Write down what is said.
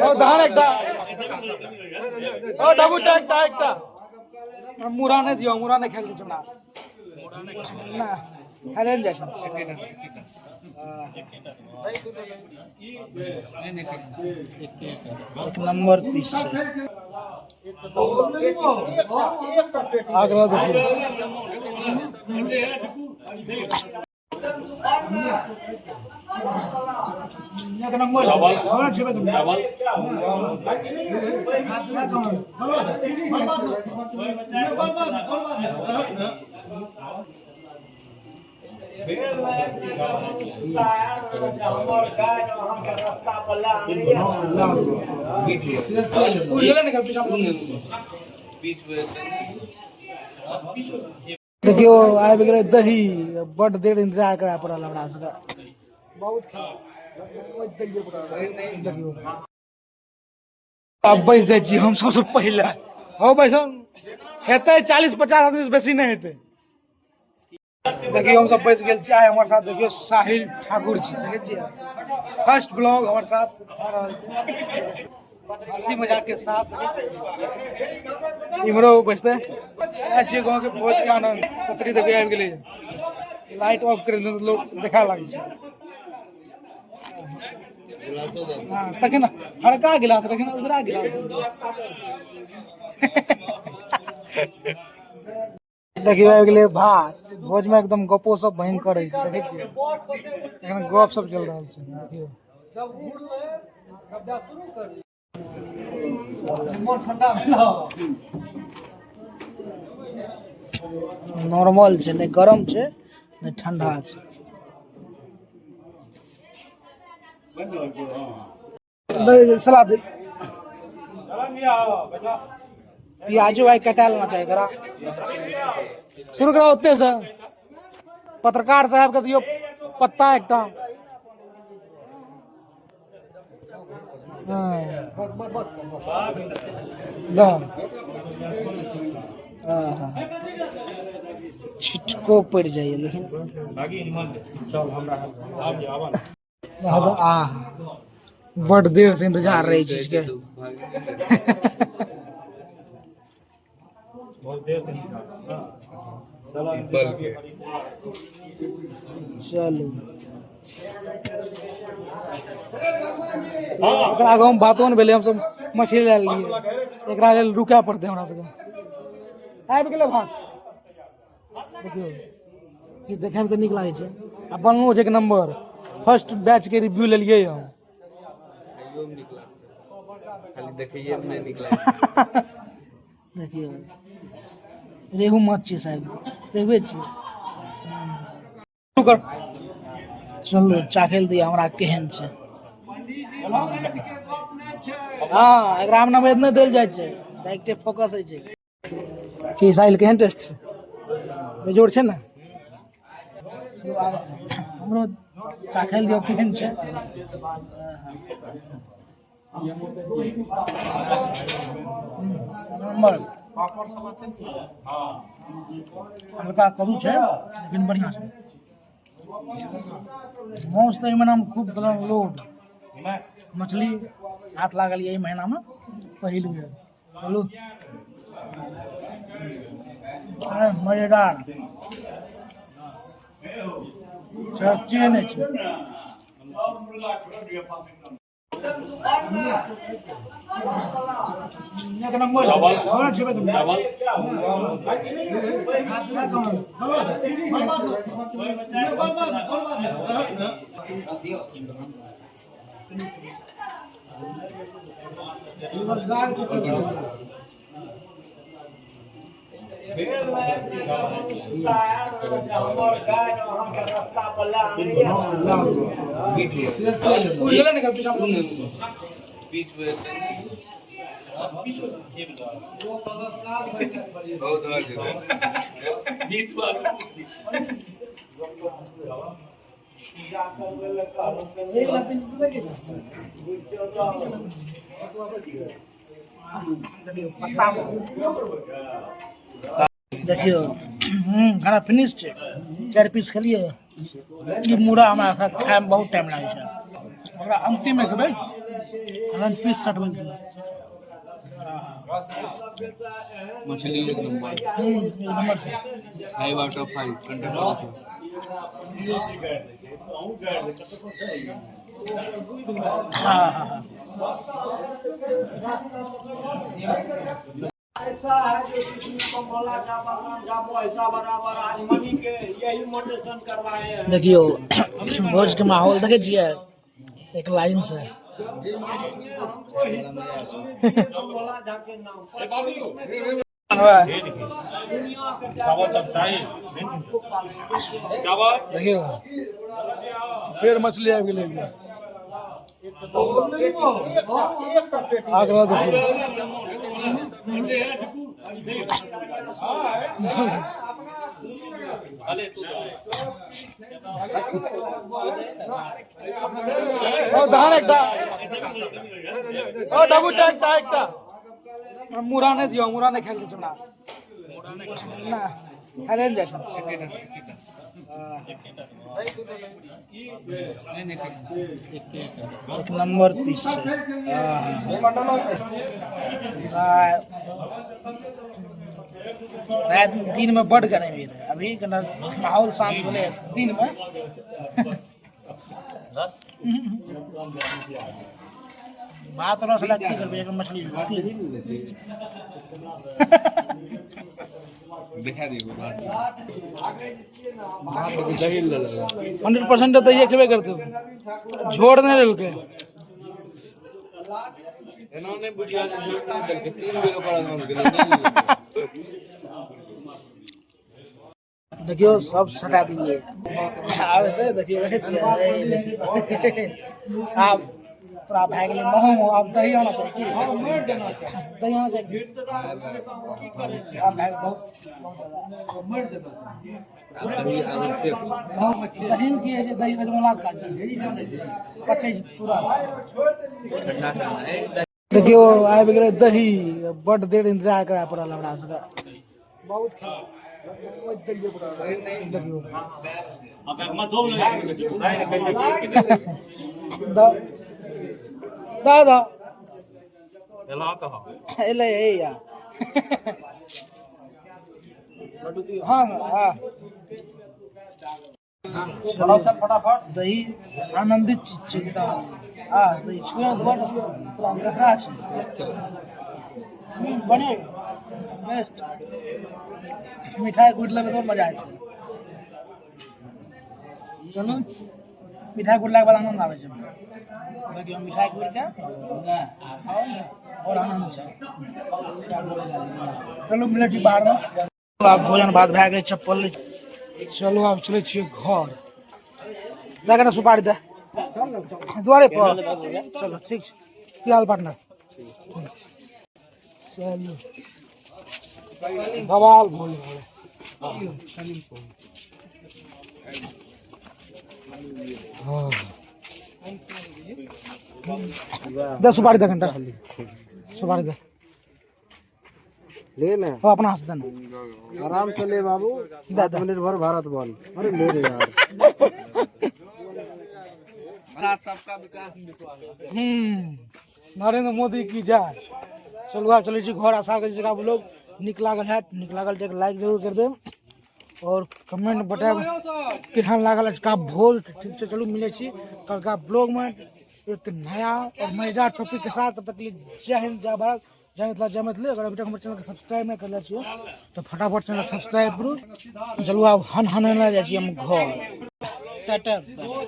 ओ दहन एकटा ओ डबू चा एकटा एकटा मुरा नहि दियौ, मुरा नहि खायल जाइ छै हमरा ना, खायले नहि जाइ छै। एक नंबर पीस छै। आगरा देखियौ, एक नंबर। देखियौ, आबि गेलै दही। बड्ड देर इंतजार करय पड़ल हमरा सबके, बहुत। देखियौ, आब बैस जाइ छी हम सबसँ पहिले। हो, बैसल हेतै 40-50 आदमी से बेसी नहि हेतै। देखियौ, हम सब बैस गेल छी। आइ हमर साथ देखियौ साहिल ठाकुर छी, देखै छियै, फर्स्ट ब्लॉग हमर साथ भऽ रहल छै हंसी मजाक के साथ। इम्हरो बैसते आइ छियै। गाँव के भोज के आनंद। पत्री देखियौ आबि गेलै। लाइट ऑफ कर देलहुँ तऽ लोक देखा लागै छै। हँ, तखन हरका गिलास, तखन उजरा गिलास। देखियौ, आबि गेलै भात। भोजमे एकदम गपो सब भयंकर होइ छै, देखै छियै, एखन गप सब चलि रहल छै। देखियौ, नॉर्मल छै, नहि गरम छै, नहि ठंडा छै। सलाद प्याजो आइ कटा लेना चाही तोरा। शुरू करा ओते से। पत्रकार साहब के दियौ पत्ता एकटा। हाँ। दऽ। हाँ। छिटको पड़ि जाइए लेकिन आ बड देर से इंतजार रहे चीज के। चलू, एकरा आगाँ मे भातो ने भेलै, हमसब मछली लए लेलियै। एकरा लेल रुकय पड़तै हमरा सबके। आबि गेलै भात। देखियौ, ई देखैमे तऽ नीक लागै छै आ बनलो छै एक नंबर। फर्स्ट बैच के रिव्यू लेलियै हम। खाइयोमे नीक लागतै, खाली देखैएमे नहि नीक लागै। देखियौ, रेहू माछ छियै शायद, देखबै छियै। कर चलू, चाखै लए दिअ हमरा, केहन छै। हँ, एकरा मे नवेद नहि देल जाइ छै, डायरेक्टे फोकस होइ छै। की साहिल, केहन टेस्ट छै? बेजोड़ छै ने? चलू, आब हमरो चाखै लए दियौ, केहन छै। नंबर हल्का करू छै लेकिन बढ़िआँ छै। माउस तऽ एहि महीनामे खूब देलक लोड। मछली हाथ लागल यऽ एहि महीनामे पहिल बेर। चलू, अरे मजेदार चर्चे नहि छै। एक नंबर। देखियौ, खाना फिनिश छै। चारि पीस खेलियै। ई मूड़ा हमरा खायमे बहुत टाइम लागै छै, ओकरा अंतिममे खेबै। अखन पीस सटबै दियौ। मछली एक नंबर। एक नंबर छै। 5 out of 5 100%। हाँ हाँ हाँ। ऐसा है जो किसी को मौला का बलराम झा वो ऐसा बराबर आज मनी के यही मोटेशन करवाए हैं। देखियौ, भोज के माहौल देखै छियै, एक लाइन से। हमको हिस्सा उसमें तो मौला झा के नाम पर दुनिया के को पालेंगे। देखियौ, फेर मछली आबि गेलै। आगरा देखियौ। ओ दहन एकटा, ओ डबू चा एकटा एकटा मुरा नहि दियौ, मुरा नहि खायल जाइ छै हमरा ना, खायले नहि जाइ छै। एक नंबर पीस छै। रात दिन में बड गर्मी रहै, अभी कना माहौल शांत भेलै दिन में। भात रस लग की करबै, एकर मछली रोटी। देखा दियौ भात, भात देखियौ, दही लेलक। 100% तऽ ये खेबे करतै, झोर नहि लेलकै। एना नहि बुझिया जे झोर नहि देलकै, तीन बेर ओकर आगाँ गेलै, नहि लेलकै। देखियौ, सब सटा दिलियै, आब एतै। देखियौ, देखै छियै, ए देखियौ, आब पूरा भए गेलै महो महो। आब दही आना चाही की? दही आना चाही। आब भए गेल बहुत। आब दही आवश्यक। दहीमे की होइ छै? दही हजमोलाके काज पचै छै तुरंत। ठंडा ठंडा ए दही। देखियौ, आबि गेलै दही। बड देर इंतजार करय पड़ल हमरा सबके, बहुत खेलौ। देखियौ, दऽ दऽ दऽ एलै या। हाँ हाँ, दही आनंदित चीज छै एकदम। आ दही छुए तऽ बड पूरा गहरा छै। बढ़िआँ, बेस्ट। मिठाइ गुड़ लेबै तऽ आओर मजा आबै छै। चलू, मिठाइ गुड़लाके बाद आनन्द आबै छै। देखियौ, मिठाइ गुड़के आओर आनन्द छै। चलू, मिलै छी बाहरमे। आब भोजन भात भए गेलै, चप्पल। चलू, आब चलै छियै घर। दए कने सुपारी दे दुआरे पर। चलो, ठीक छै। की हाल पार्टनर? ठीक छै। चलू, बवाल भोज भऽ गेलै। हाँ, दे सुपारी दे, घंटा सुपारी दे। ले ना। ओ अपना हाथ से देना। आराम से ले बाबू। दे दे। आत्मनिर्भर भारत बन। अरे ले रे यार। सबका विकास विश्वास। नरेंद्र मोदी की जय। चलू, आब चलै छी घर। आशा करै छी आब लोग नीक लागल हैत। नीक लागल तऽ एक लाइक जरूर कर देब और कमेंट बतायब केहन लागल आजका भोज। ठीक छै, चलू, मिलै छी कलका ब्लॉगमे एक नया और मजेदार टॉपिक के साथ। तब तक के लिए जय हिंद, जय भारत, जय मिथिला, जय मैथिली। अगर अभी तक हमर चैनल के सब्सक्राइब नहि करले छियै तऽ फटाफट चैनल सब्सक्राइब करू। चलू, आब हन हन जाइ छी हम घर। टाटा, बाय।